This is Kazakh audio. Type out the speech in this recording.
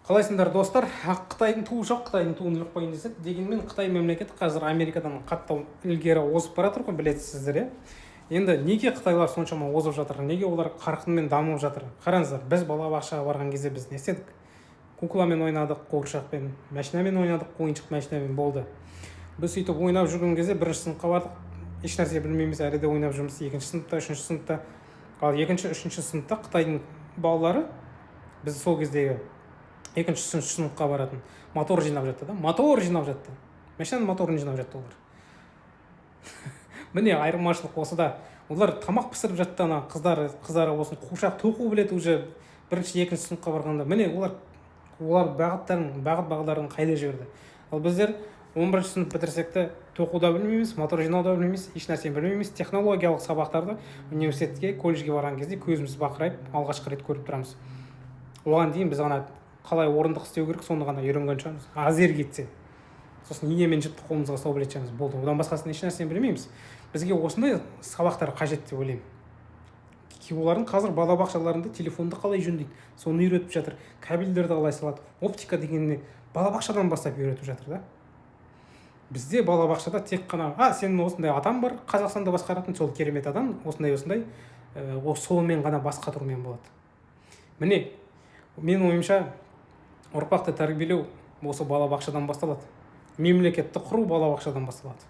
Қалайсыңдар, достар? Қытайдың туы жоқ, Қытайдың туын іліп қояйын десек, дегенмен Қытай мемлекеті қазір Америкадан қатты ілгері озып бара жатыр ғой, білесіздер, иә. Енді неге қытайлар соншама озып жатыр, неге олар қарқынмен дамып жатыр? Қараңыздар, біз балабақшаға барған кезде біз не істедік? Кукламен ойнадық, қуыршақпен, машинамен ойнадық, ойыншық машинамен, болды. Біз сөйтіп ойнап жүрген кезде бірінші сыныпқа бардық, ешнәрсе білмейміз, әлі де ойнап жүрміз екінші сыныпта, үшінші сыныпта. Ал екінші, үшінші сыныпта қытайдың балалары, біз сол кездегі екінші, үшінші сыныпқа баратын, мотор жинап жатты да, мотор жинап жатты, машинаның моторын жинап жатты олар. Міне, айырмашылық осыда. Олар тамақ пісіріп жатты, ана қыздары болсын, қуыршақ тоқу біледі уже бірінші, екінші сыныпқа барғанда. Міне, олар бағыт бағдарын қайда жіберді? Ал біздер 11-ші сынып бітірсек те, тоқу да білмейміз, мотор жинау да білмейміз, еш нәрсені білмейміз. Технологиялық сабақтарды университетке, колледжге барған кезде көзіміз бақырайып, алғашқы рет көріп тұрамыз. Оған дейін біз ана қалай орындық істеу керек, соны ғана үйренген шығармыз азер кетсе. Сосын ине мен жіпті қолымызға ұстау білетін шығармыз, болды, одан басқасын еш нәрсені білмейміз. Бізге осындай сабақтар қажет деп ойлаймын. Олардың қазір балабақшаларында телефонды қалай жөндейді, соны үйретіп жатыр, кабельдерді қалай салады, оптика деген не, балабақшадан бастап үйретіп жатыр да. Бізде балабақшада тек қана сенің осындай атам бар, Қазақстанда басқаратын сол керемет адам, осындай осындай, сонымен ғана бас қатырумен болады. Міне, менің ойымша, ұрпақты тәрбиелеу осы балабақшадан басталады, мемлекетті құру балабақшадан басталады.